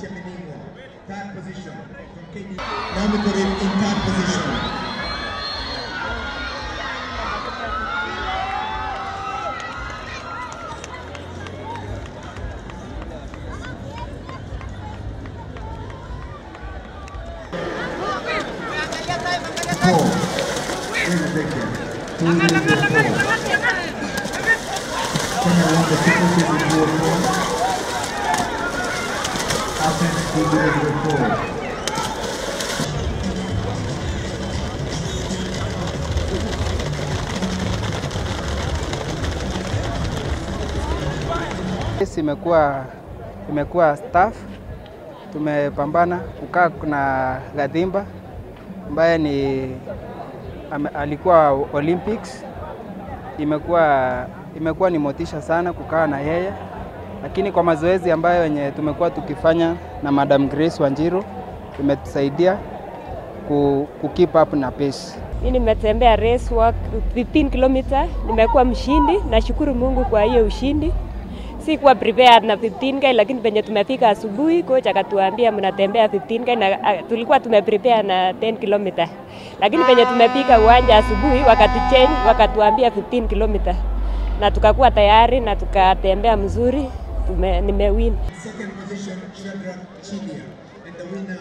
Cheminimwa, third position from Kenya. Naomi Korir in third position. Four. 204. Kenya won the steeplechase in 204. Athens 2004. Imekuwa staff, tumepambana kukaa na Gathimba ambaye ni alikuwa Olympics. Imekuwa ni motisha sana kukaa na yeye, lakini kwa mazoezi ambayo yenye tumekuwa tukifanya na Madam Grace Wanjiru imetusaidia ku keep up na pace. Mimi nimetembea race walk 15 km, nimekuwa mshindi. Nashukuru Mungu kwa hiyo ushindi. Sikuwa prepared na 15K, lakini penye tumefika asubuhi coach akatuambia mnatembea 15K na tulikuwa tumeprepare na 10 km. Lakini penye tumefika uwanja asubuhi wakatuchange wakatuambia 15 km. Na tukakuwa tayari na tukatembea mzuri, nimewin. Second position Shadrack Chilia and the winner